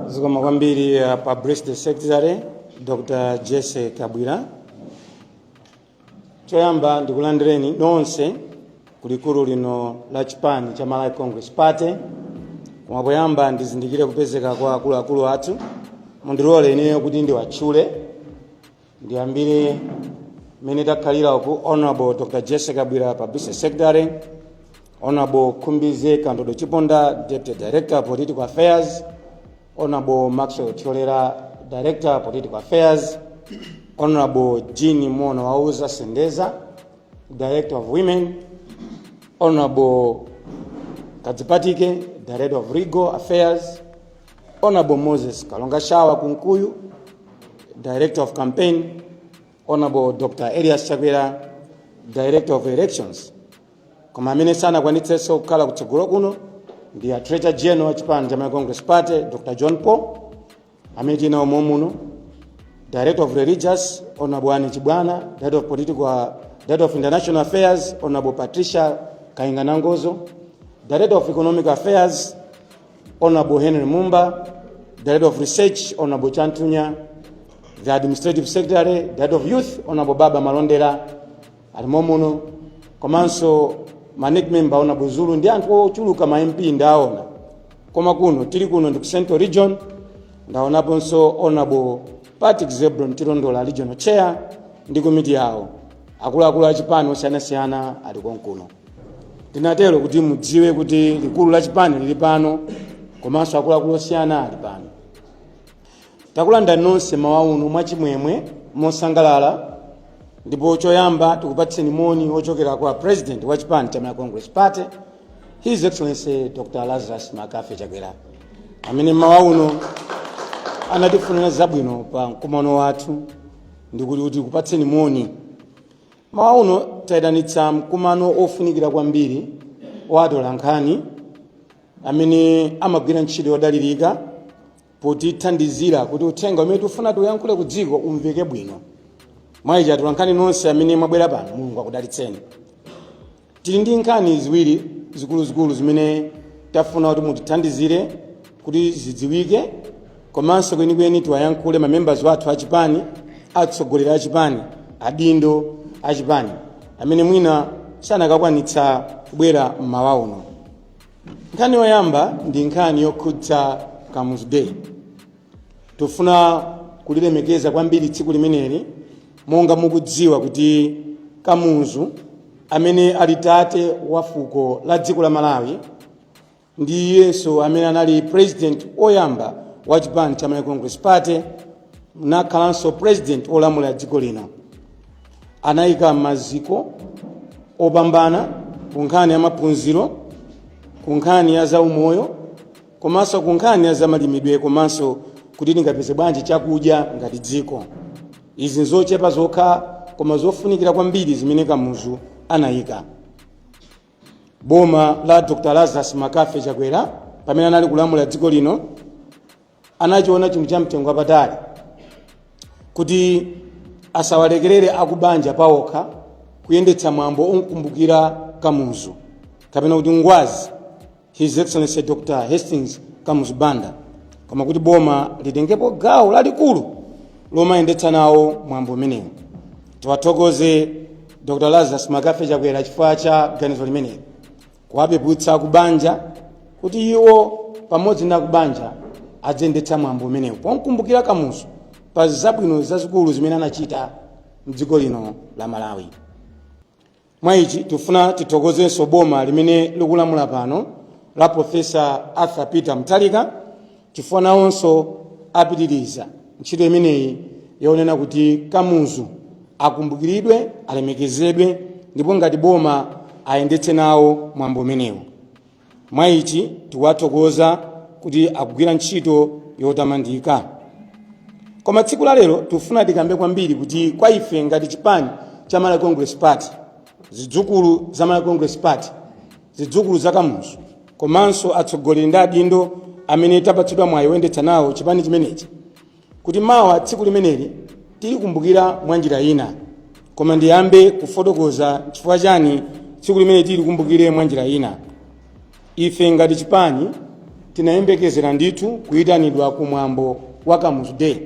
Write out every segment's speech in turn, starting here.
Zikomo kwambiri, Publicity Secretary Dr. Jesse Kabwira. Choyamba ndikulandireni nonse kulikulu lino la chipani cha Malawi Congress Party. Koma poyamba ndizindikire kupezeka kwa akuluakulu athu. Mundilole ineyo kuti ndiwatchule. Ndiyambire mmene takhalira uku: Honorable Dr. Jesse Kabwira, Publicity Secretary; Honorable Khumbize Kandodo Chiponda, Deputy Director of Political Affairs; Honorable Maxwell Thyolera, Director of Political Affairs; Honorable Jean Mono Wauza Sendeza, Director of Women; Honorable Kadzipatike, Director of Legal Affairs; Honorable Moses Kalonga Shawa Kunkuyu, Director of Campaign; Honorable Dr. Elias Chakwera, Director of Elections. Koma amene sanakwanitsenso kukhala kutsogolo kuno ndi a Treasurer General wa chipani cha Malawi Congress Party, Dr. John Paul, amene tili nawo momuno, Director of Religious, Honorable Annie Chibwana, Director of Political, Director of International Affairs, Honorable Patricia Kainga Nangozo, Director of Economic Affairs, Honorable Henry Mumba, Director of Research, Honorable Chantunya, the Administrative Secretary, Director of Youth, Honorable Baba Malondera alimo muno, komanso ma NEC member, Honorable Zulu, ndi anthu ochuluka, ma MP ndaona. Koma kuno tili kuno ndi ku Central Region, ndaonaponso Honorable Patrick Zebron Tilondola, Regional Chair, ndi komiti yawo. Akuluakulu achipani osiyanasiyana ali konkuno. Ndinatero kuti mudziwe kuti likulu la chipani lili pano, komanso akuluakulu osiyana ali pano. Takulandani nonse mawa uno mwachimwemwe, mosangalala. Ndipo choyamba tikupatseni moni ochokera kwa President wa chipani cha Malawi Congress Party, His Excellency Dr. Lazarus Makafe Chakwera, amene mawa uno anatifunira zabwino pa mkumano wathu ndikuti kuti kupatseni moni. Mawa uno tayitanitsa mkumano ofunikira kwambiri wa atolankhani amene amagwira ntchito yodalirika potithandizira kuti uthenga umene tifuna tiuyankhule ku dziko umveke bwino. Mwayichi, atolankhani nonse amene mwabwera pano, Mulungu akudalitseni. Tili ndi nkhani ziwiri zikuluzikulu zimene tafuna kuti mutithandizire kuti zidziwike, komanso kwenikweni tiwayankhule mamembers wathu achipani, atsogoleri achipani, adindo achipani amene mwina sanakakwanitsa kubwera mmawa uno. Nkhani yoyamba ndi nkhani yokhudza Kamuzu Day. Tifuna kulilemekeza kwambiri tsiku limeneli. Monga mukudziwa kuti Kamuzu, amene ali tate wa fuko la dziko la Malawi, ndi iyenso amene anali president oyamba wa chipani cha Malawi Congress Party, nakhalanso president olamulira dziko lino, anayika maziko opambana ku nkhani ya maphunziro, ku nkhani ya zaumoyo, komanso ku nkhani ya zamalimidwe, komanso kuti tingapeze bwanji chakudya ngati dziko. Izi nzochepa zokha koma zofunikira kwambiri zimene Kamuzu anayika. Boma la Dr. Lazarus Makafe Chakwera, pamene anali kulamula dziko lino, anachiona chinthu cha mtengo wapatali kuti asawalekerere akubanja pawokha kuyendetsa mwambo onkumbukira Kamuzu, kapena kuti ngwazi, His Excellency Dr. Hastings Kamuzu Banda, koma kuti boma litengepo gawo lalikulu lomayendetsa nawo mwambo umenewu. Tiwathokoze Dr. Lazarus Makafe Chakwera chifukwa cha ganizo limeneli, kuwapeputsa akubanja kuti iwo pamodzi ndi akubanja adziyendetsa mwambo umenewu ponkumbukira Kamuzu pa zabwino zazikulu zimene anachita mdziko lino la Malawi. Mwa ichi tifuna tithokozenso boma limene likulamula pano la Professor Arthur Peter Mutharika, chifukwa nawonso apitiriza ntchito imeneyi yonena kuti Kamuzu akumbukiridwe, alemekezedwe, ndipo ngati boma ayendetse nawo mwambo umenewu. Mwa ichi tikuwathokoza kuti akugwira ntchito yotamandika. Koma tsiku la lero tifuna tikambe kwambiri kuti kwa ife ngati chipani cha Malawi Congress Party, zidzukulu za Malawi Congress Party, zidzukulu za Kamuzu, komanso atsogoleri ndi adindo amene tapatsidwa mwayi woyendetsa nawo chipani chimenechi, kuti mawa tsiku limeneli tilikumbukira mwa njira ina. Koma ndiyambe kufotokoza chifukwa chani tsiku limene tilikumbukire mwa njira ina. Ife ngati chipani Tinayembekezera ndithu kuyitanidwa kumwambo wa Kamuzu Day,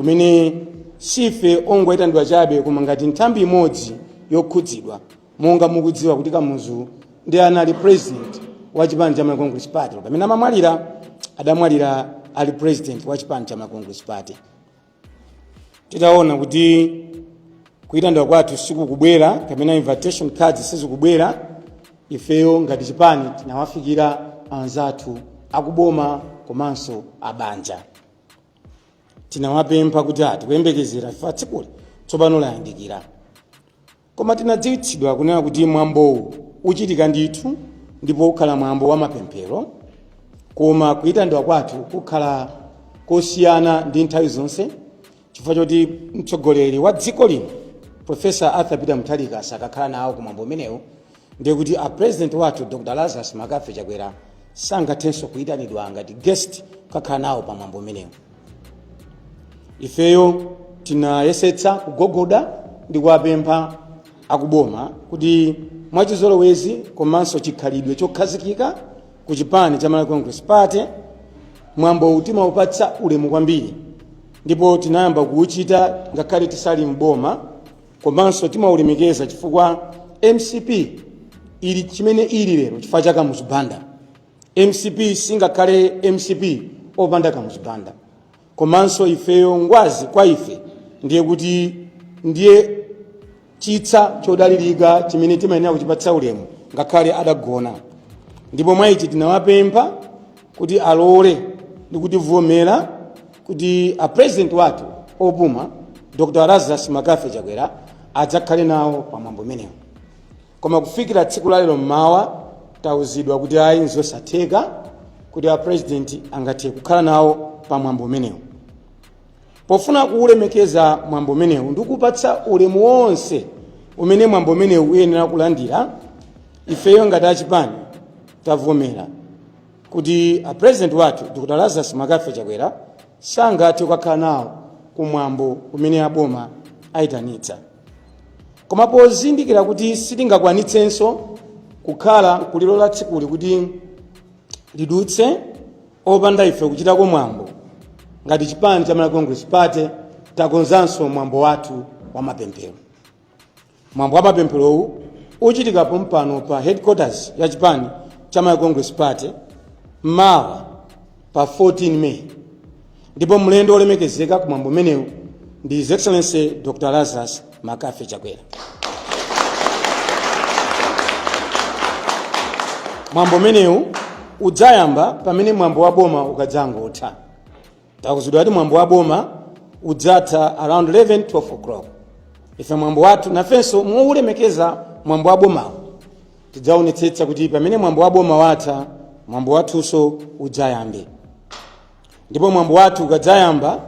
umene sife ongoyitanidwa chabe, koma ngati nthambi imodzi yokhudzidwa. Monga mukudziwa kuti Kamuzu ndi anali president wa chipani cha Malawi Congress Party. Pamene amamwalira, adamwalira ali president wa chipani cha Malawi Congress Party. Titaona kuti kuyitanidwa kwathu sikukubwera kapena invitation cards sizikubwera, ifeyo ngati chipani tinawafikira anzathu akuboma komanso abanja. Tinawapempha kuti tikuyembekezera ife, tsikuli tsopano layandikira. Koma tinadziwitsidwa kunena kuti mwambowu uchitika ndithu ndipo ukhala mwambo wa mapemphero, koma kuyitanidwa kwathu kukhala kosiyana ndi nthawi zonse chifukwa choti mtsogoleri wa dziko lino, Professor Arthur Peter Mutharika, sakakhala nawo kumwambo umenewu. Ndiye kuti a president wathu, Dr Lazarus McCarthy Chakwera, sangathenso kuyitanidwa ngati guest kukakhala nawo pa mwambo umenewu. Ifeyo tinayesetsa kugogoda ndi kuwapempha akuboma kuti mwachizolowezi komanso chikhalidwe chokhazikika ku chipani cha Malawi Congress Party, mwambo timaupatsa ulemu kwambiri ndipo tinayamba kuwuchita ngakhale tisali mboma, komanso timaulemekeza chifukwa MCP ili chimene ili lero chifukwa cha Kamuzu Banda. MCP singakhale MCP opanda Kamuzu Banda. Komanso ifeyo, ngwazi kwa ife ndiye kuti ndiye chitsa chodalirika chimene timayenera kuchipatsa ulemu ngakhale adagona. Ndipo mwa ichi tinawapempha kuti alole ndi kutivomera kuti a president wathu opuma, Dr Lazarus McCarthy Chakwera, adzakhale nawo pamwambo umenewu. Koma kufikira tsiku lalero mmawa, tauzidwa kuti ayi, nzosatheka kuti a president angathe kukhala nawo pamwambo umenewu. Pofuna kuulemekeza mwambo umenewu ndi kupatsa ulemu wonse umene mwambo umenewu uyenera kulandira, ifeyo ngati achipani tavomera kuti a president wathu, Dr Lazarus McCarthy Chakwera, sangathe kukakhala nawo kumwambo umene aboma ayitanitsa. Koma pozindikira kuti sitingakwanitsenso kukhala kulilola tsikuli kuti lidutse opanda ife kuchitako mwambo, ngati chipani cha Malawi Congress Party takonzanso mwambo wathu wa mapemphero. Mwambo wa mapempherowu uchitika pompano pa headquarters ya chipani cha Malawi Congress Party mawa pa 14 May, ndipo mlendo wolemekezeka ku mwambo umenewu ndi His Excellency Dr Lazarus McCarthy Chakwera. Mwambo umenewu udzayamba pamene mwambo wa boma ukadzangotha. Tauzidwa kuti mwambo wa boma udzatha around 11 12 o'clock. Ife mwambo wathu nafenso mowulemekeza mwambo wa bomawo, tidzaonetsetsa kuti pamene mwambo wa boma watha, mwambo wathunso udzayambe. Ndipo mwambo wathu ukadzayamba,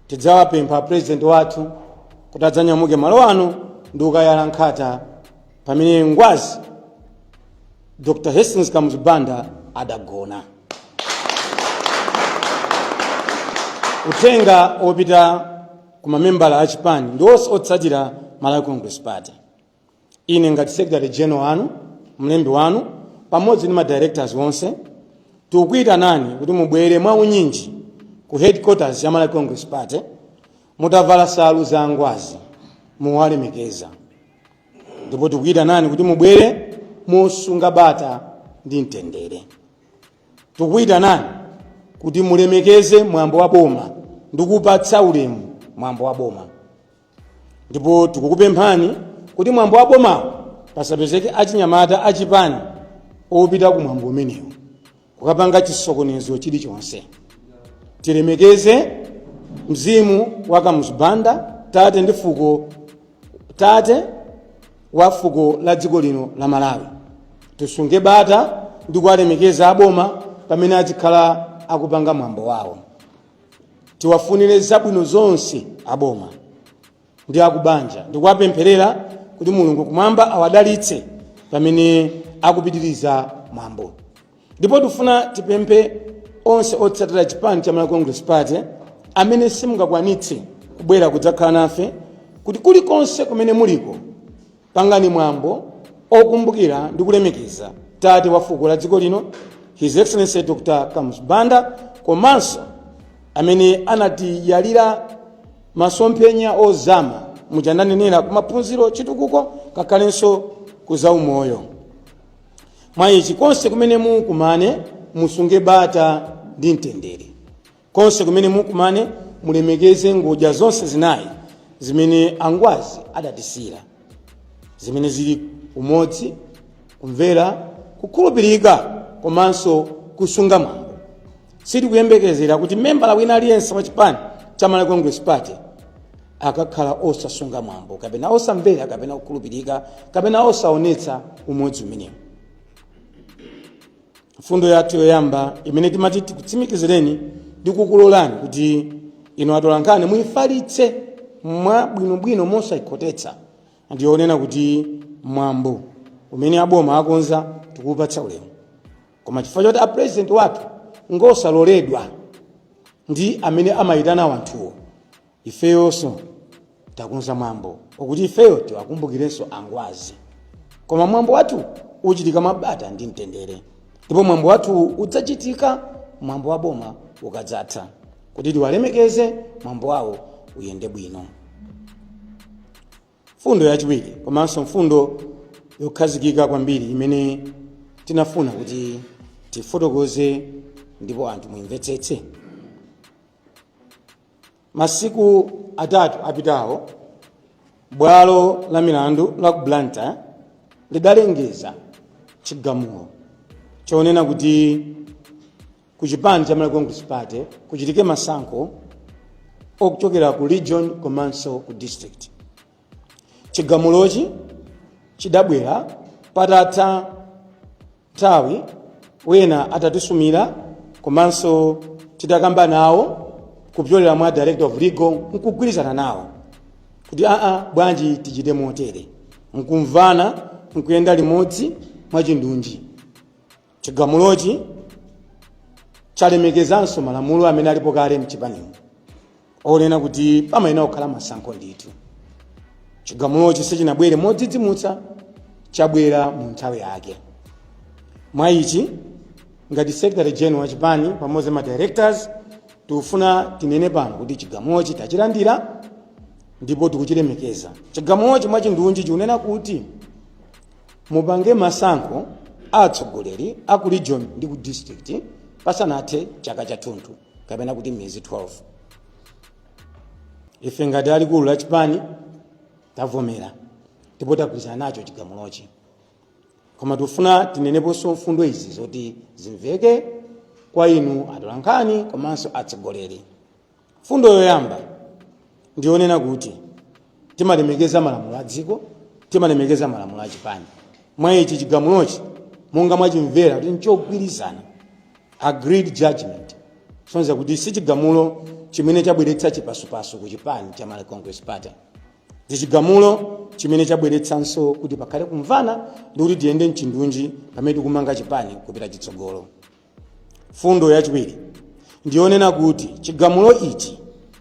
tidzawapempha president wathu kuti adzanyamuke malo ano ndi kukayala nkhata pamene ngwazi Dr Hastings Kamuzu Banda adagona. Uthenga opita ku mamembala a chipani ndi onse otsatira Malawi Congress Party: ine ngati secretary general wanu, mlembi wanu, pamodzi ndi ma directors onse, tikukuyitanani kuti mubwere mwaunyinji ku headquarters ya Malawi Congress Party mutavala salu za ngwazi muwalemekeza, ndipo tikuyitanani kuti mubwere mosunga bata ndi mtendere. Tikuyitanani kuti mulemekeze mwambo wa boma ndi kupatsa ulemu mwambo wa boma, ndipo tikukupemphani kuti mwambo wa bomawo pasapezeke achinyamata achipani opita ku mwambo umenewu kukapanga chisokonezo chilichonse. Tilemekeze mzimu wa Kamuzu Banda, tate ndi fuko, tate wa fuko la dziko lino la Malawi. Tisunge bata ndi kuwalemekeza aboma pamene azikhala akupanga mwambo wawo. Tiwafunire zabwino zonse aboma ndi akubanja ndi kuwapempherera kuti Mulungu kumwamba awadalitse pamene akupitiriza mwambo. Ndipo tifuna tipemphe onse otsatira chipani cha Malawi Congress Party amene simungakwanitse kubwera kudzakhala nafe kuti kulikonse kumene muliko, pangani mwambo okumbukira ndi kulemekeza tate wa fuko la dziko lino His Excellency Dr Kamuzu Banda, komanso amene anatiyalira masomphenya ozama mujananenera kumaphunziro, chitukuko, kakhalenso kuzaumoyo. Mwa ichi, konse kumene mukumane musunge bata ndi mtendere. Konse kumene mukumane mulemekeze ngodya zonse zinayi zimene angwazi adatisiyira, zimene zili umodzi, kumvera, kukhulupirika komanso kusunga mwambo. Sitikuyembekezera kuti membala wina aliyense wa chipani cha Malawi Congress Party akakhala osasunga mwambo, kapena osamvera, kapena kukhulupirika, kapena osaonetsa umodzi umenewu. Mfundo yathu yoyamba imene timati tikutsimikizireni ndi kukulolani kuti inu atolankhani muyifalitse mwa bwinobwino mosayikhotetsa, ndiyonena kuti mwambo umene aboma akonza tikuwupatsa ulemu, koma chifukwa choti a president wathu ngosaloledwa ndi amene amayitana wanthuwo, ifeyonso takonza mwambo okuti ifeyo tiwakumbukirenso angwazi. Koma mwambo wathu uchitika mabata ndi mtendere, ndipo mwambo wathu udzachitika mwambo wa boma ukadzatha, kuti tiwalemekeze, mwambo wawo uyende bwino. Mfundo yachiwiri komanso mfundo yokhazikika kwambiri imene tinafuna kuti tifotokoze ndipo anthu muimvetsetse: masiku 3 apitawo, bwalo la milandu la ku Blantyre lidalengeza chigamulo chonena kuti ku chipani cha Malawi Congress Party kuchitike masankho okuchokera ku region komanso ku district. Chigamulochi chidabwera patatha nthawi wena atatisumira komanso titakamba nawo kupyolera mwa director of legal, nkugwirizana nawo kuti aa, bwanji tichite motere, nkumvana, nkuyenda limodzi mwachindunji. Chigamulochi chalemekezanso malamulo amene alipo kale mchipanimu onena kuti pamayenera kukhala masankho ndithu. Chigamulochi sichinabwere modzidzimutsa, chabwera mu nthawi yake. Mwa ichi, ngati secretary general wa chipani pamodzi ma directors, tikufuna tinene pano kuti chigamulochi tachilandira ndipo tikuchilemekeza. Chigamulochi mwachindunji chikunena kuti mupange masankho atsogoleri a ku region ndi ku district pasanathe chaka chathunthu, kapena kuti miyezi 12. Ife ngati alikulu la chipani tavomera ndipo tagwirizana nacho chigamulochi, koma tikufuna tineneponso mfundo izi zoti zimveke kwa inu atolankhani komanso atsogoleri. Mfundo yoyamba ndionena kuti timalemekeza malamulo a dziko, timalemekeza malamulo a chipani. Mwa ichi, chigamulochi monga mwachimvera kuti nchogwirizana, agreed judgment, sonza kuti si chigamulo chimene chabweretsa chipasupasu ku chipani cha Malawi Congress Party. Ndi chigamulo chimene chabweretsanso kuti pakhale kumvana ndi kuti tiyende mchindunji pamene tikumanga chipani kupita chitsogolo. Fundo yachiwiri ndiyonena kuti chigamulo ichi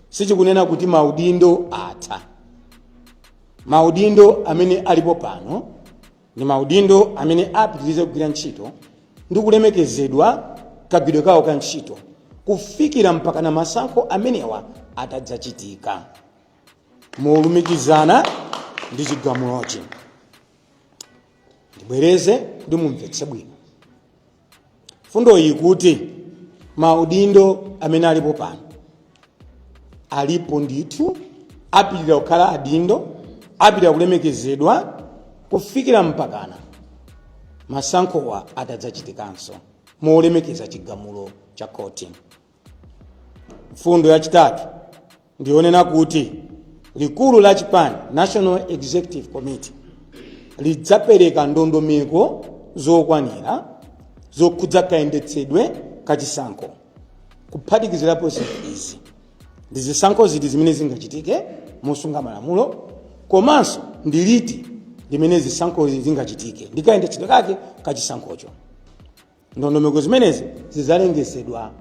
sichikunena kuti maudindo atha. Maudindo amene alipo pano ndi maudindo amene apitirize kugwira ntchito ndi kulemekezedwa kagwidwe kawo ka ntchito kufikira mpaka na masankho amenewa atadzachitika molumikizana ndi chigamulochi. Ndibwereze kuti mumvetse bwino fundo iyi, kuti maudindo amene alipo pano alipo ndithu, apitirira kukhala adindo, apitirira kulemekezedwa kufikira mpakana masankhowa atadzachitikanso molemekeza chigamulo cha khoti. Mfundo yachitatu ndionena kuti likulu la chipani, National Executive Committee, lidzapereka ndondomeko zokwanira zokhudza kayendetsedwe kachisankho, kuphatikizirapo zinthu izi: ndi zisankho ziti zimene zingachitike mosunga malamulo, komanso ndi liti limene zisankhozi zingachitike ndi kayendetsedwe kake kachisankhocho. Ndondomeko zimenezi zidzalengezedwa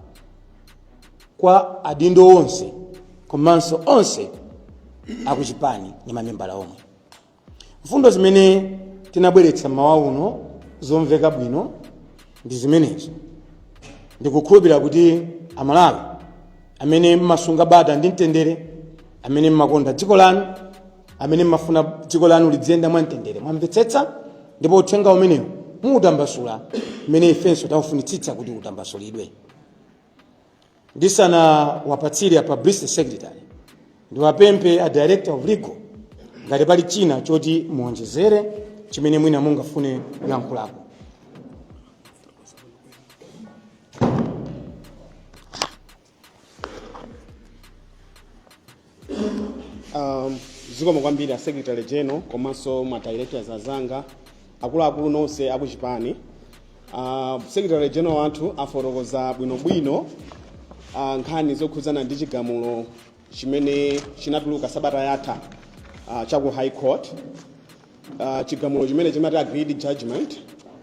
kwa adindo onse komanso onse akuchipani ndi mamembala omwe. Mfundo zimene tinabweretsa mmawa uno zomveka bwino ndi zimenezo. Ndikukhulupirira kuti Amalawi amene mmasunga bata ndi mtendere, amene mmakonda dziko lanu, amene mmafuna dziko lanu lidziyenda mwamtendere, mwamvetsetsa, ndipo uthenga umenewu muutambasula mmene ifenso taufunitsitsa kuti utambasulidwe. Ndisanawapatsire a publicity secretary, ndiwapemphe a director of legal ngati pali china choti muonjezere chimene mwina mungafune kuyankhulako. Zikomo kwambiri a secretary general komanso ma directors azanga, akuluakulu nonse akuchipani. Secretary general wathu afotokoza bwinobwino nkhani zokhudzana ndi chigamulo chimene chinatuluka sabata yatha chaku High Court. Chigamulo chimene chimati agreed judgment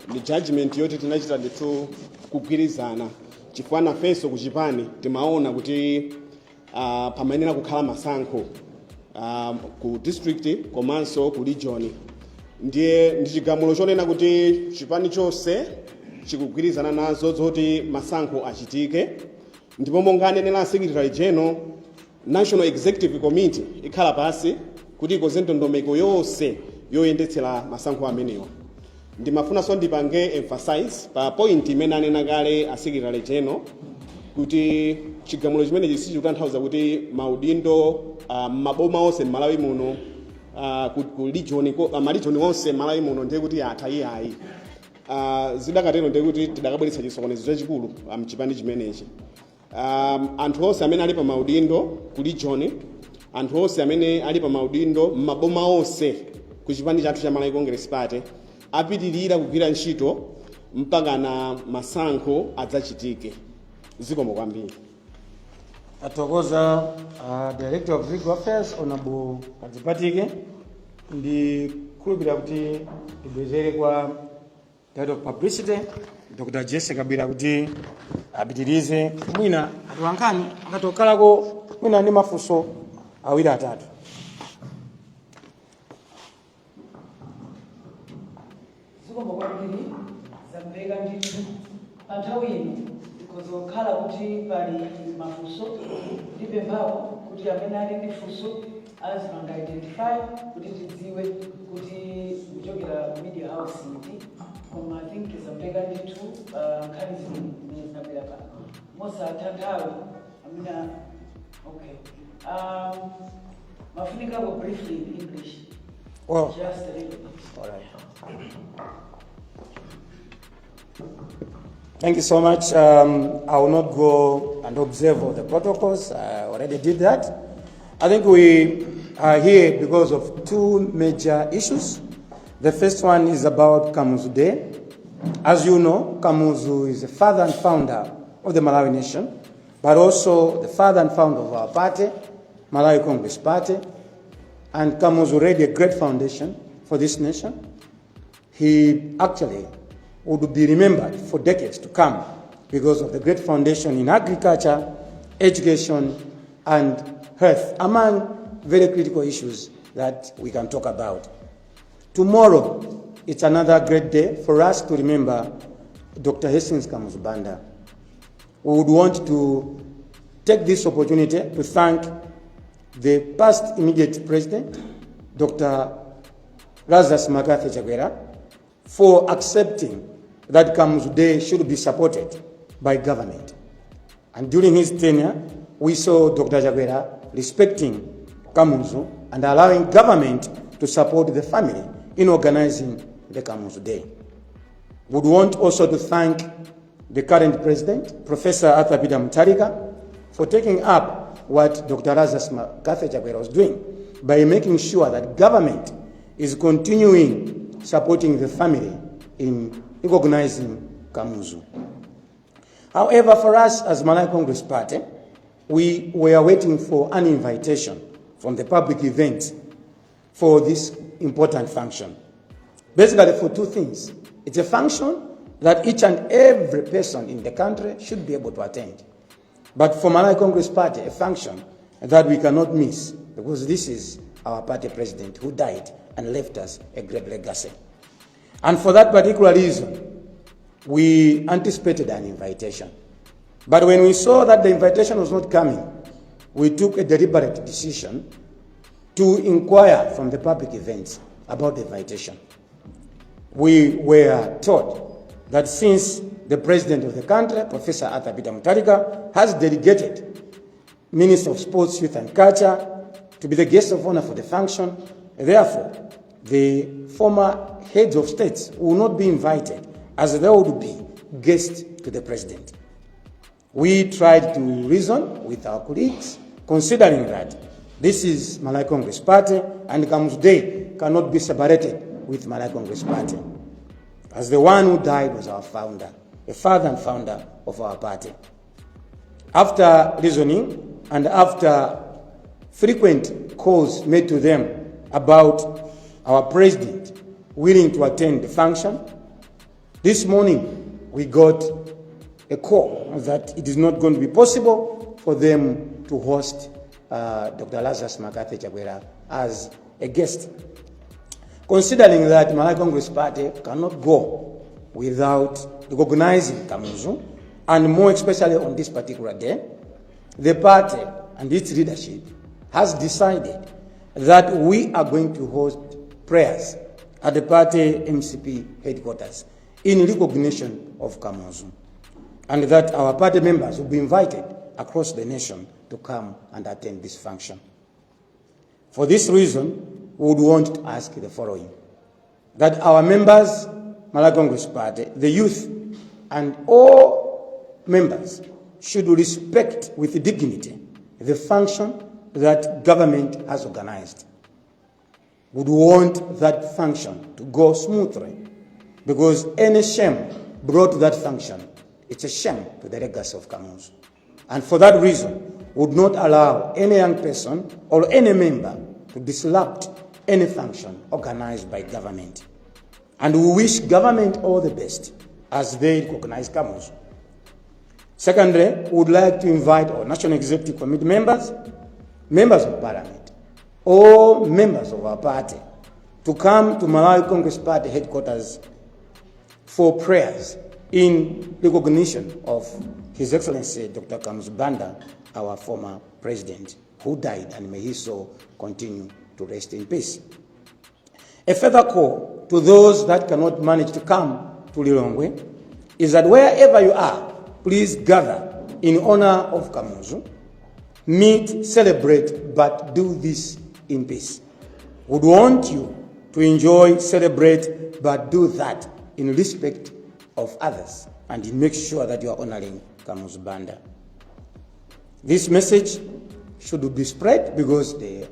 ndi judgment yoti tinachita ndithu kugwirizana, chifukwa nafenso kuchipani timaona kuti pamayenera kukhala masankho ku district komanso ku region. Ndiye ndi chigamulo chonena kuti chipani chonse chikugwirizana nazo zoti masankho achitike. Ndipo monga anenera secretary general, National Executive Committee ikhala pasi kuti ikonze ndondomeko yonse yoyendetsera masankho amenewa. Ndimafunanso ndipange emphasize pa point imene anena kale a secretary general kuti chigamulo chimenechi sichikutanthauza kuti maudindo maboma onse m'Malawi muno, ku region, ma region onse m'Malawi muno ndiye kuti atha, iyayi. Zidakatero ndiye kuti tidakabweretsa chisokonezo chachikulu mchipani chimenechi. Anthu onse amene ali pa maudindo ku region, anthu onse amene ali pa maudindo m'maboma onse ku chipani chathu cha Malawi Congress Party apitirira kugwira ntchito mpaka na masankho adzachitike. Zikomo kwambiri. Athokoza Director of Legal Affairs, Honorable Kadzipatike. Ndikhulupirira kuti tibwezere kwa Director of Publicity, Dr. Jesse Kabwila, kuti apitirize, mwina atolankhani akatokhalako mwina ndi mafunso awiri atatu. Zikomo kwambiri, zamveka ndithu. Pa nthawi ino ikhoza kukhala kuti pali mafunso. Ndipemphako kuti amene ali ndi funso azipanga identify kuti tidziwe kuti kuchokera ku media house iti. Koma I think zamveka ndithu nkhani zimene zinabwera pano. Mosatha nthawi amene, okay, mafunikako briefly in English. Well, just a little bit. All right. Thank you so much. I will not go and observe all the protocols. I already did that. I think we are here because of two major issues. The first one is about Kamuzu Day. As you know, Kamuzu is the father and founder of the Malawi nation, but also the father and founder of our party, Malawi Congress Party. And Kamuzu laid a great foundation for this nation. He actually would be remembered for decades to come because of the great foundation in agriculture, education, and health, among very critical issues that we can talk about. Tomorrow, it's another great day for us to remember Dr. Hastings Kamuzu Banda. We would want to take this opportunity to thank the past immediate president, Dr. Lazarus McCarthy Chakwera, for accepting that Kamuzu Day should be supported by government. And during his tenure, we saw Dr. Chakwera respecting Kamuzu and allowing government to support the family in organizing the Kamuzu Day. Would want also to thank the current president, Professor Arthur Peter Mutharika, for taking up what Dr. Lazarus McCarthy Chakwera was doing by making sure that government is continuing supporting the family in recognizing Kamuzu. However, for us as Malawi Congress Party, we were waiting for an invitation from the public event for this important function. Basically for two things. It's a function that each and every person in the country should be able to attend. But for Malawi Congress Party, a function that we cannot miss, because this is our party president who died and left us a great legacy. And for that particular reason, we anticipated an invitation. But when we saw that the invitation was not coming, we took a deliberate decision to inquire from the public events about the invitation. We were told that since the president of the country, Professor Arthur Peter Mutharika, has delegated Minister of Sports, Youth and Culture to be the guest of honor for the function, therefore, the former heads of states will not be invited, as they would be guests to the president. We tried to reason with our colleagues, considering that this is Malawi Congress Party and Kamuzu Day cannot be separated with Malawi Congress Party, as the one who died was our founder, the father and founder of our party. After reasoning and after frequent calls made to them about our president willing to attend the function, this morning we got a call that it is not going to be possible for them to host Dr. Lazarus McCarthy Chakwera as a guest. Considering that Malawi Congress Party cannot go without recognizing Kamuzu, and more especially on this particular day, the party and its leadership has decided that we are going to host prayers at the party MCP headquarters in recognition of Kamuzu, and that our party members will be invited across the nation to come and attend this function. For this reason, we would want to ask the following: that our members, Malawi Congress Party, the youth, and all members should respect with dignity the function that government has organized. Would want that function to go smoothly, because any shame brought to that function, it's a shame to the legacy of Kamuzu. And for that reason, would not allow any young person or any member to disrupt any function organized by government. And we wish government all the best as they recognize Kamuzu. Secondly, we would like to invite our National Executive Committee members, members of Parliament, all members of our party, to come to Malawi Congress Party headquarters for prayers in recognition of His Excellency Dr. Kamuzu Banda, our former president, who died, and may his soul continue to rest in peace. A further call to those that cannot manage to come to Lilongwe is that wherever you are, please gather in honor of Kamuzu, meet, celebrate, but do this in peace. Would want you to enjoy, celebrate, but do that in respect of others and make sure that you are honoring Kamuzu Banda. This message should be spread because the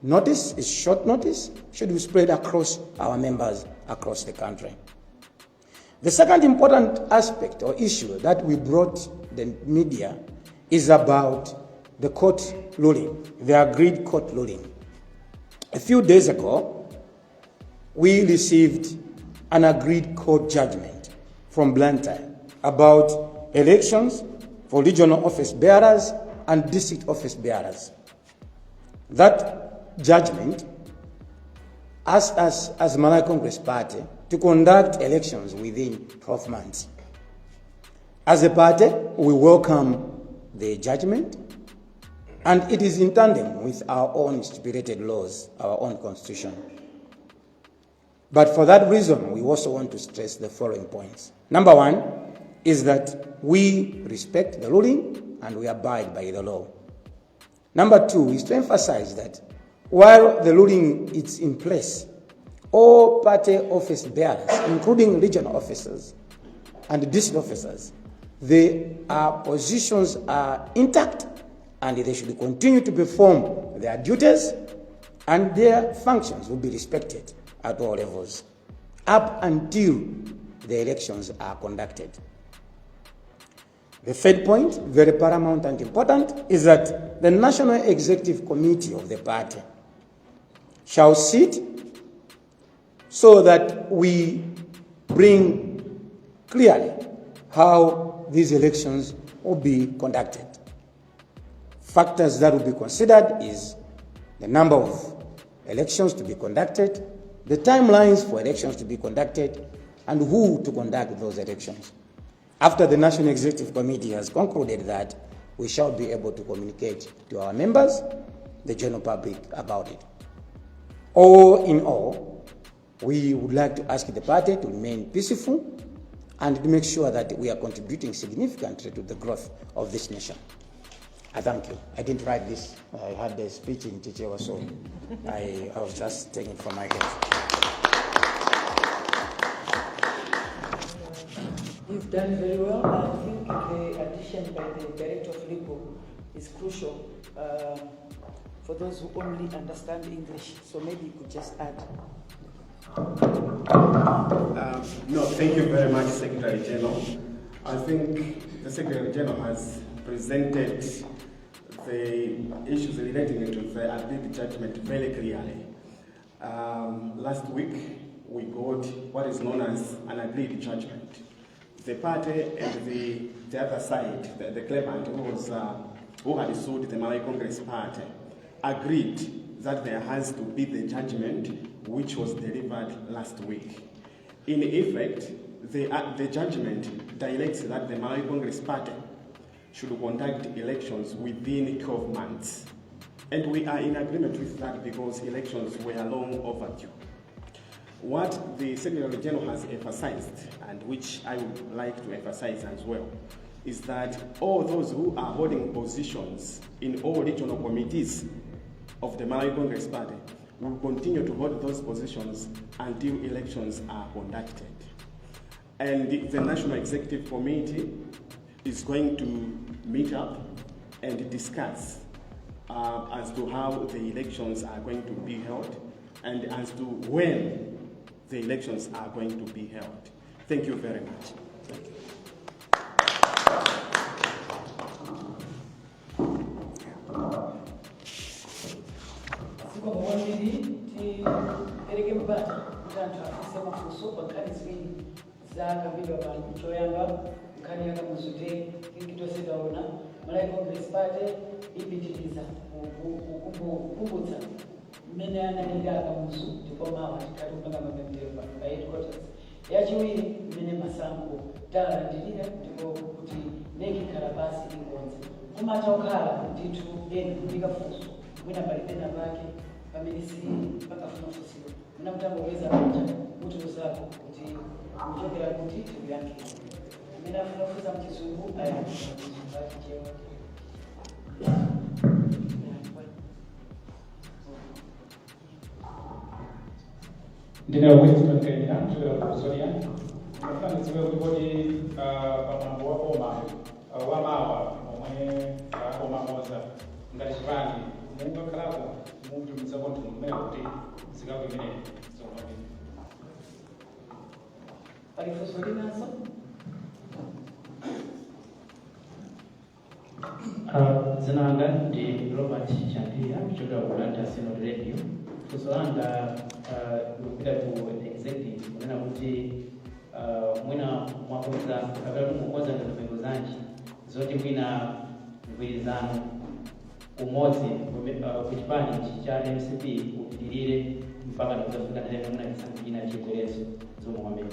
notice is short notice, should be spread across our members across the country. The second important aspect or issue that we brought the media is about the court ruling, the agreed court ruling. A few days ago, we received an agreed court judgment from Blantyre about elections for regional office bearers and district office bearers. That judgment asked us as Malawi Congress Party to conduct elections within 12 months. As a party, we welcome the judgment, and it is in tandem with our own stipulated laws, our own constitution. But for that reason, we also want to stress the following points. Number one is that we respect the ruling and we abide by the law. Number two is to emphasize that while the ruling is in place, all party office bearers, including regional officers and district officers, their positions are intact and they should continue to perform their duties, and their functions will be respected at all levels up until the elections are conducted. The third point, very paramount and important, is that the National Executive Committee of the party shall sit so that we bring clearly how these elections will be conducted. Factors that will be considered is the number of elections to be conducted, the timelines for elections to be conducted, and who to conduct those elections. After the National Executive Committee has concluded that, we shall be able to communicate to our members, the general public, about it. All in all, we would like to ask the party to remain peaceful and to make sure that we are contributing significantly to the growth of this nation. I thank you. I didn't write this. I had the speech in Chichewa, so I was just taking it from my head. You've done very well. I think the addition by the Director of Legal is crucial for those who only understand English. So maybe you could just add. No, thank you very much, Secretary General. I think the Secretary General has presented the issues relating to the agreed judgment very clearly. Last week, we got what is known as an agreed judgment. The party and the other side, the claimant who had sued the Malawi Congress Party, agreed that there has to be the judgment which was delivered last week. In effect, the judgment directs that the Malawi Congress Party should conduct elections within 12 months. And we are in agreement with that because elections were long overdue. What the Secretary General has emphasized, and which I would like to emphasize as well, is that all those who are holding positions in all regional committees of the Malawi Congress Party will continue to hold those positions until elections are conducted. And the National Executive Committee is going to meet up and discuss as to how the elections are going to be held and as to when the elections are going to be held. Thank you very much. Thank you. Zikomo kwambiri. Tipereke mpata kuti anthu afunse mafunso pa nkhani ziwiri zakambidwa pano. Choyamba, nkhani ya Kamuzu Day. Tonse taona Malawi Congress Party ipitiriza kukumbutsa mmene analira Kamuzu, ndipo mawa tikhale kupanga mapemphero pa headquarters. Yachiwiri, mmene masankho talandirira, ndipo kuti MEC ikhala pasi ikonze. Kumatha kukhala ndithu ena kulika funso, mwina pali pena pake pamene si pakafuna funsidwa, mwina mutangoweza manja mutiuzako kuti muchokera kuti, tikuyankhira. Amene afuna kufunsa mchizungu ayankhe mchizungu, achichewa. Ndine Winston Kenya kuchokera ku Zodiak. Ndimafuna ndidziwe kuti kodi pamwambo wa boma wamawa omwe omakoza, ngati chipani mungakhalako, mukutumizapo nthumwi kumene kuti zikapo imene zomapita? Pali funso linanso? Dzina langa ndi Robert Chandia kuchokera ku Blantyre Synod Radio. Funso langa likupita ku executive, kunena kuti mwina mwakonza kapena mukukonza ndondomeko zanji zoti mwina mgwirizano, umodzi ku chipani cha MCP upitirire mpaka ndikuzafika nthawi imene mwina chisankho china chibwerenso zomwe kwambiri?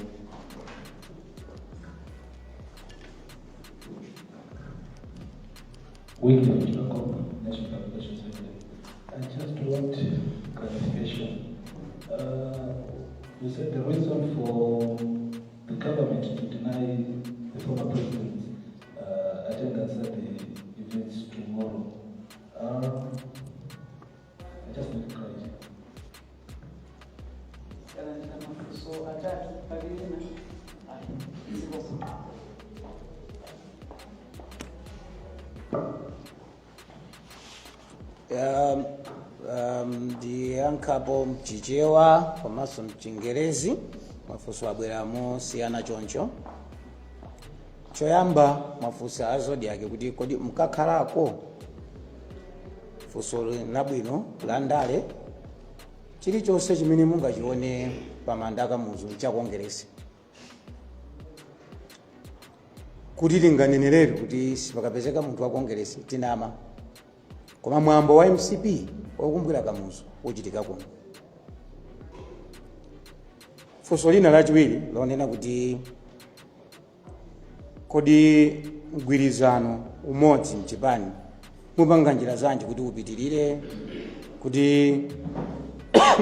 William Jacob, National Publications Limited. I just want clarification. You said the reason for the government to deny the former president's attendance at the events tomorrow. I just need clarity. Talandira mafunso atatu. Pali lina? Ayi, zikomo. Ndiyankhapo mchichewa komanso mchingerezi, mafunso abwera mosiyana choncho. Choyamba, mafunso a Zodiak kuti kodi mkakhalako, funso labwino la ndale. Chilichonse chimene mungachione pamanda Kamuzu cha Kongeresi, kuti tinganeneretu kuti sipakapezeka munthu wa Kongeresi, tinama. Koma mwambo wa MCP wokumbukira Kamuzu uchitika kuno. Funso lina lachiwiri lonena kuti Kodi mgwirizano umodzi mchipani mupanga njira zanji kuti upitirire, kuti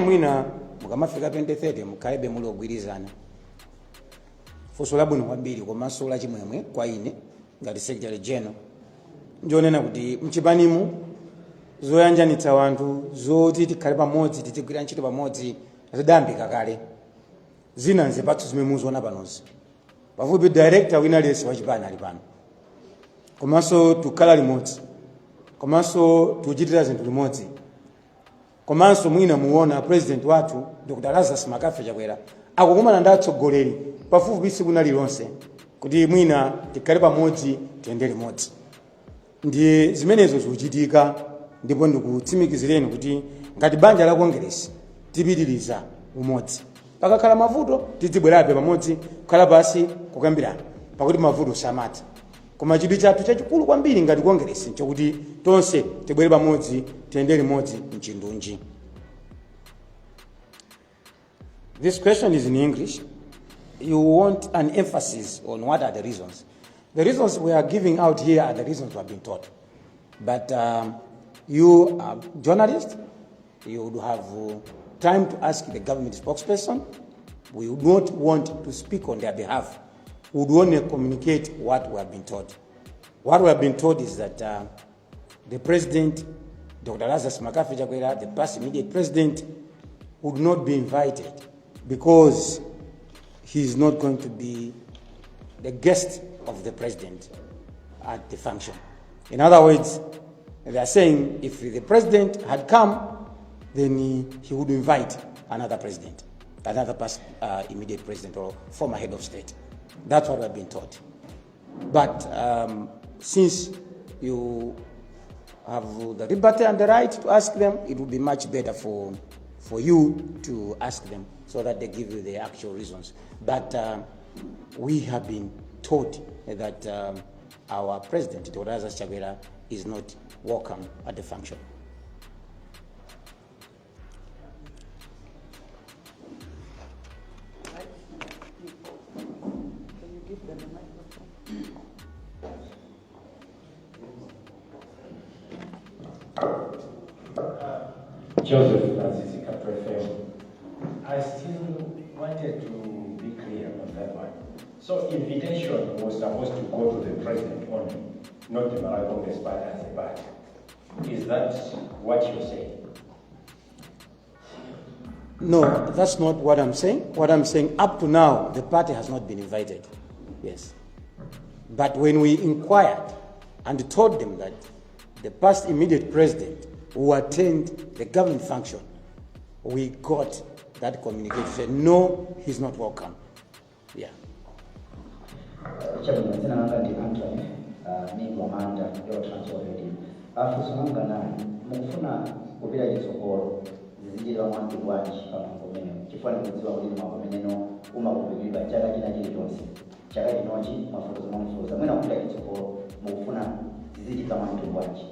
mwina mukamafika 2030 mukhalebe muli ogwirizana? Funso labwino kwambiri komanso lachimwemwe kwa ine ngati Secretary General ndionena kuti mchipanimu zoyanjanitsa wanthu, zoti tikhale pamodzi, tizigwira ntchito pamodzi, zidayambika kale. Zina nzipatso zimene muziona panozi. Pafupi director wina aliyense wachipani ali pano, komanso tukhala limodzi, komanso tuchitira zinthu limodzi, komanso mwina muona president wathu Dr Lazarus McCarthy Chakwera akukumana ndi atsogoleri pafupi tsiku lililonse kuti mwina tikhale pamodzi, tiyende limodzi. Ndiye zimenezo zikuchitika, ndipo ndikutsimikizireni kuti ngati banja la Kongeresi tipitiriza umodzi. Pakakhala mavuto tidzibwerabe pamodzi, kukhala pasi, kukambirana, pakuti mavuto samatha. Koma chidwi chathu chachikulu kwambiri ngati Kongeresi nchokuti tonse tibwere pamodzi, tiyende limodzi mchindunji. This question is in English. You want an emphasis on what are the reasons. The reasons we are giving out here are the reasons we have been taught. But you are journalists, you would have time to ask the government spokesperson. We would not want to speak on their behalf. We would only communicate what we have been taught. What we have been told is that the president, Dr. Lazarus McCarthy Chakwera, the past immediate president, would not be invited because he is not going to be the guest of the president at the function. In other words, they are saying if the president had come, then he would invite another president, another past immediate president or former head of state. That's what we've been taught. But since you have the liberty and the right to ask them, it would be much better for you to ask them so that they give you the actual reasons. But we have been told that our president, Dr. Lazarus Chakwera, is not welcome at the function. Right. Can you give them a microphone? Joseph Azizi, FM. I still wanted to be clear on that one. So invitation was supposed to go to the president only, not the Malawi Congress Party as a party. Is that what you're saying? No, that's not what I'm saying. What I'm saying, up to now, the party has not been invited. Yes. But when we inquired and told them that the past immediate president who attend the government function, we got that communication. Said, no, he's not welcome. Yeah. Chabwino, dzina langa ndi Anthony Migwa Manda yo Transfer Radio. Funso langa nali, mukufuna kupita chitsogolo zizichitika mwambi bwanji pamwambo umenewu? Chifukwa ndikudziwa kuti mwambo umeneno umakumbukiridwa chaka china chilichonse. Chaka chinochi mwafotokoza mwamufotokoza, mwina kupita chitsogolo mukufuna zizichitika mwambi bwanji?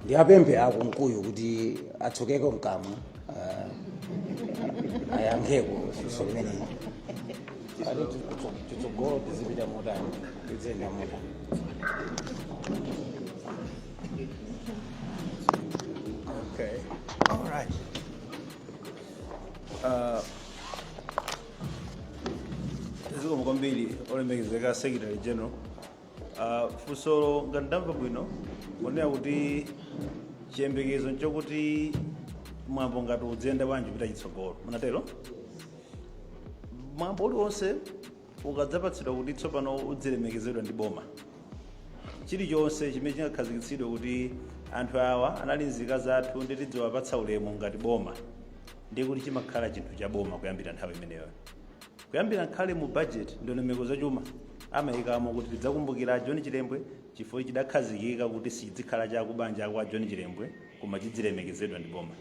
Ndiapemphe akunkuyu kuti atsokeko mkamwa, ayankheko funso limeneli. Ati chitsogolo tizipita motani, tiziyenda motani? Okay, all right. Zikomo kwambiri, olemekezeka Secretary General. Funsolo ngati ndamva bwino, kunena kuti chiyembekezo nchokuti mwambo ngati udziyenda bwanji kupita chitsogolo, munatero? Mwambo uliwonse ukadzapatsidwa kuti tsopano udzilemekezedwa ndi boma, chilichonse chimene chingakhazikitsidwe kuti anthu awa anali nzika zathu ndi tidziwapatsa ulemu ngati boma, ndiye kuti chimakhala chinthu cha boma kuyambira nthawi imeneyo. Kuyambira nkhale mu budget, ndondomeko zachuma, amayikamo kuti tidzakumbukira John Chilembwe, chifukwa chidakhazikika kuti sichizikhala chakubanja kwa John Chilembwe koma chidzilemekezedwa ndi boma.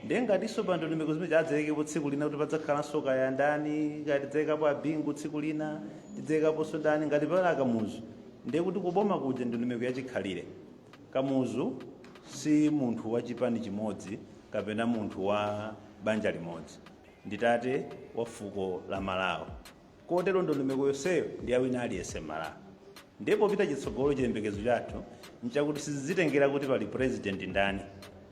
Ndiye ngatinso pa ndondomeko zimene adzaikepo tsiku lina kuti padzakhalanso kaya ndani, kaya tidzayikapo abingu tsiku lina, tidzayikaponso ndani, ngati pali akamuzu, ndiye kuti kuboma kuja ndondomeko yachikhalire. Kamuzu si munthu wa chipani chimodzi kapena munthu wa banja limodzi. Ndi tate wa fuko la Malawi, kotero ndondomeko yonseyo ndi ya wina aliyense Malawi. Ndipo pita chitsogolo, chiyembekezo chathu nchakuti sizitengera kuti pali president ndani,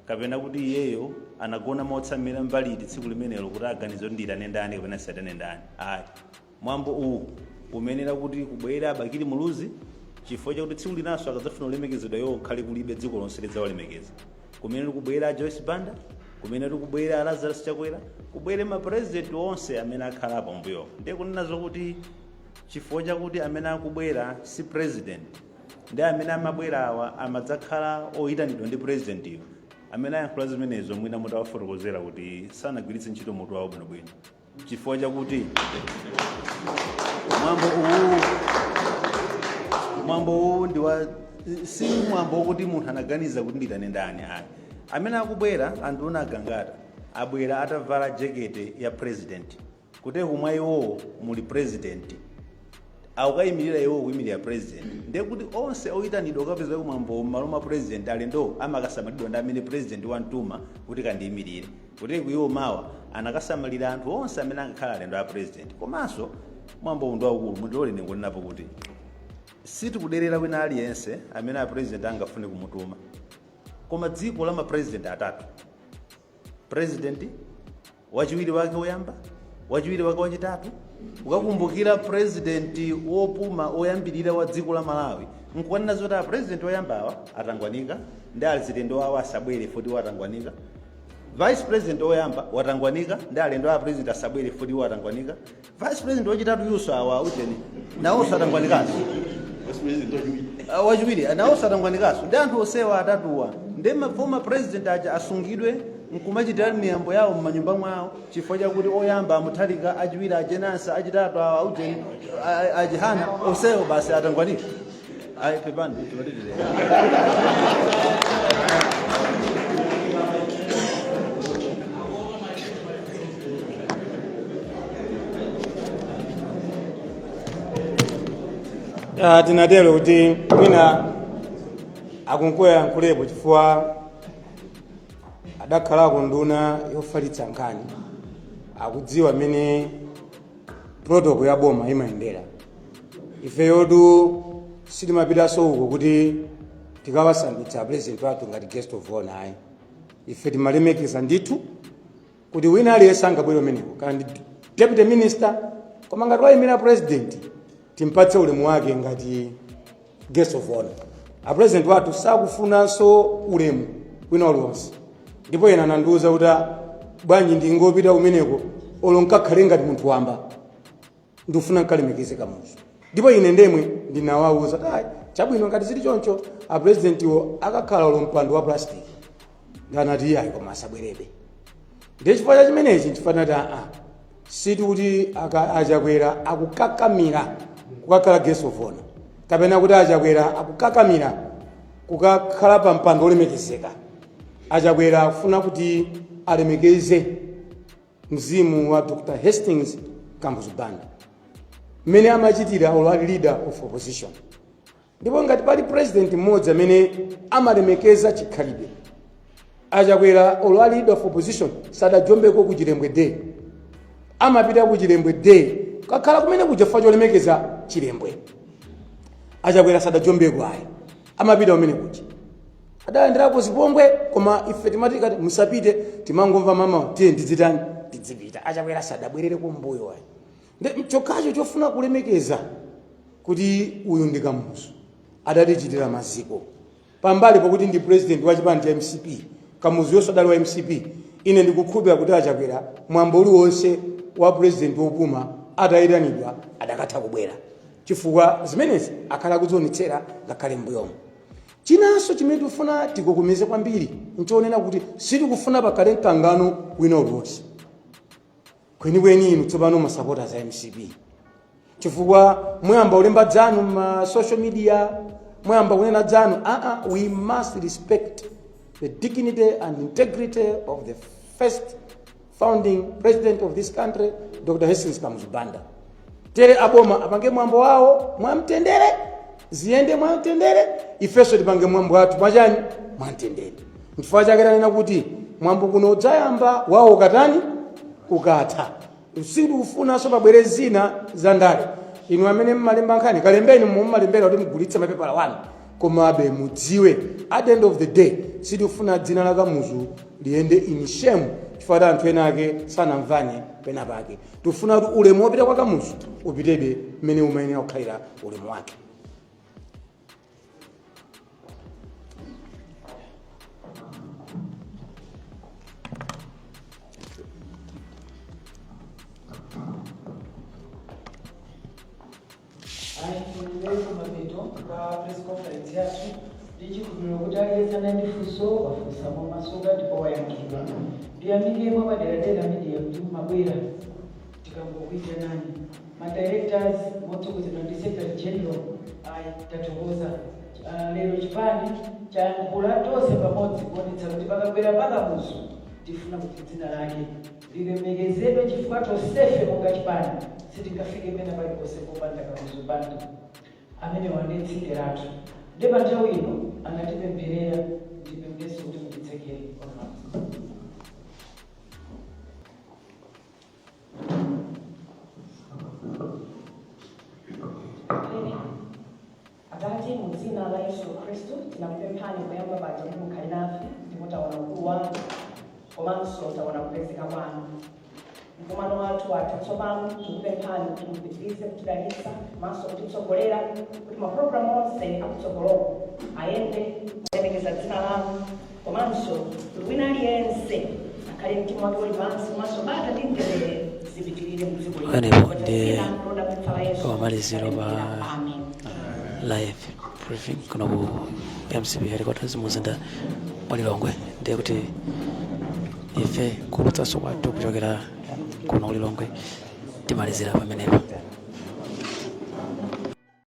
kapena kuti iyeyo anagona motsamira mbaliti tsiku limenelo kuti aganize kuti ndiyitane ndani kapena siyitane ndani, ayi. Mwambo uwu umenera kuti kubwera Bakili Muluzi, chifukwa chakuti tsiku linanso akadzafuna kulemekezedwa iwo khale kulibe, dziko lonse lidzawalemekeza. Kumene likubwera Joyce Banda, kumene likubwera Lazarus Chakwera, kubwere mapresident onse amene akhalapo mbuyo. Ndiye kunena zokuti chifukwa chakuti amene akubwera si president, ndi amene amabwera awa amadzakhala oyitanidwa ndi president iyo, amene ayankhula zimenezo mwina mutawafotokozera kuti sanagwiritse ntchito mutu wawo bwinobwino, chifukwa chakuti mwambo uwu ndi wa si mwambo wokuti munthu anaganiza kuti nditane ndani, ayi. Amene akubwera, anduna agangata, abwera atavala jekete ya president, kuti kumwa iwowo muli president, akukayimirira iwo kuyimirira president. Ndiye kuti onse oyitanidwa kukapeza kumwambo m'malo mwa president, alendo amakasamalidwa ndi amene president wamtuma kuti kandiyimirire. Kuti iwo mawa anakasamalira anthu onse amene angakhala alendo a president. Komanso mwambo uwu ndi waukulu. Mundilole ndingonenapo kuti sitikuderera wina aliyense amene a president angafune kumutuma, koma dziko la mapresident atatu, president, wachiwiri wake woyamba, wachiwiri wake wachitatu, ukakumbukira president wopuma oyambirira wa dziko la Malawi, nkukanena zoti a president oyambawa atangwanika ndi alendo awo asabwere foti watangwanika, vice president oyamba watangwanika ndi alendo a president asabwere foti watangwanika, vice president wachitatu yuso awa ujeni nawonso atangwanikanso. Wachiwiri nawonso atangwanikanso, ndi anthu onsewa atatuwa, ndi ma former president aja asungidwe nkumachitira miyambo yawo m'manyumba mwawo, chifukwa chakuti oyamba amuthalika, achiwiri ajenansa, achitatu awa ujeni achihana, onsewo basi atangwanika? Ayi, pepani, timatitire. Tinatero kuti mwina akunkuya nkulepo chifukwa adakhalako nduna yofalitsa nkhani, akudziwa mmene protocol ya boma imayendera. Ifeyotu sitimapitanso uko kuti tikawasandutsa president wathu ngati guest of honor, ayi. Ife timalemekeza ndithu kuti wina aliyense angabwere umeneko, kana ndi deputy minister, koma ngati wayimira president timpatse ulemu wake ngati guest of honor. A president wathu sakufunanso ulemu wina uliwonse, ndipo ena anandiwuza kuti, "Ah, bwanji ndingopita kumeneko olo nkakhale ngati munthu wamba, ndikufuna nkalemekeze Kamuzu." Ndipo ine ndemwe ndinawawuza kuti, "Ayi, chabwino, ngati zili choncho a presidentiwo akakhala olo mpando wa plastic." Ndanati, "Iyayi, koma asabwerebe." Ndiye chifukwa cha chimenechi nchifukwa tinati aa, sitikuti achakwera akukakamira kukakhala guest of honor, kapena kuti achakwera akukakamira kukakhala pa mpando olemekezeka. Achakwera akufuna kuti alemekeze mzimu wa Dr Hastings Kamuzu Banda mmene amachitira olo ali leader of opposition. Ndipo ngati pali president mmodzi amene amalemekeza chikhalidwe, achakwera olo ali leader of opposition sadajombeko ku Chilembwe Day, amapita ku Chilembwe Day kakhala kumene kuja chifukwa cholemekeza Chilembwe. Achakwera sadajombeko ayi, amapita kumene kuja, adalandirako zipongwe, koma ife timati kati musapite, timangomva mama tiye ndidzitani tidzipita. Achakwera sadabwerere kumbuyo ayi. Ndi chokhacho chofuna kulemekeza kuti uyu ndi Kamuzu, adatichitira maziko, pambali pakuti ndi president wa chipani cha MCP. Kamuzu yonso adali wa MCP. Ine ndikukhulupirira kuti achakwera mwambo uliwonse wa president wopuma atayitanidwa adakatha kubwera, chifukwa zimenezi akhala akuzionetsera ngakhale mbuyomo. Chinanso chimene tikufuna tikokomeze kwambiri nchonena kuti sitikufuna pakhale mkangano wina uliwonse kwenikweni inu tsopano masapota za MCP, chifukwa muyamba kulemba dzanu ma social media, muyamba kunena dzanu. Aa, we must respect the dignity and integrity of the first founding president of this country, Dr Hastings Kamuzu Banda. Tere aboma apange mwambo wawo mwamtendere, ziyende mwamtendere, ifenso tipange mwambo wathu mwachani? Mwamtendere. Nchifukwa chake tanena kuti mwambo kuno udzayamba wawo katani. Ukatha, sitikufunanso pabwere zina za ndale. Inu amene mmalemba nkhani, kalembeni mummalembera kuti mugulitse mapepala wanu, komabe mudziwe, at the end of the day, sitikufuna dzina la Kamuzu liyende in shame chifukwa kuti anthu ena ake sanamvane pena pake. Tikufuna kuti ulemu wopita kwa Kamuzu upitebe mmene umayenera kukhalira ulemu wake. Ayi, tili kumapeto kwa press conference yathu ndi chikhulupiriro kuti aliyense anali ndi funso wafunsa momasuka ndipo wayankhidwa. Ndiyamike mwapaderadera media kuti mumabwera tikangokuitanani, ma directors motsogozedwa ndi secretary general. Ayi, tathokoza. Lero chipani chayankhula tonse pamodzi kuonetsa kuti pakabwera pakamuzu tifuna kuti dzina lake lilemekezedwe, chifukwa tonsefe monga chipani sitingafike pena paliponse popanda Kamuzu Banda amene wande tsinde lathu. Ndi pa nthawi ino anatipempherera, ndipempheso kuti mutitsekere pamodzi. Atate, mu dzina la Yesu Khristu, tinakupemphani poyamba paja kuti mukhale nafe, ndipo taona ukulu wanu komanso taona kupezeka kwanu. Mkumano wathu watha tsopano. Tikupemphani kuti mupitirize kutidalitsa komanso kutitsogolera kuti mapulogalamu onse akutsogoloko ayende kulemekeza dzina lanu, komanso kuti wina aliyense akhale mtima wake uli pansi, komanso bata ndi mtendere zipitirire mu dziko lino. Pamenepo ndi Dzina lodabwitsa la Yesu pamaliziro pa Amen. live briefing kuno ku MCP headquarters muzinda wa Lilongwe. Ndiye kuti ife kuulutsanso kwathu kuchokera kuno ku Lilongwe timalizira pamenepo.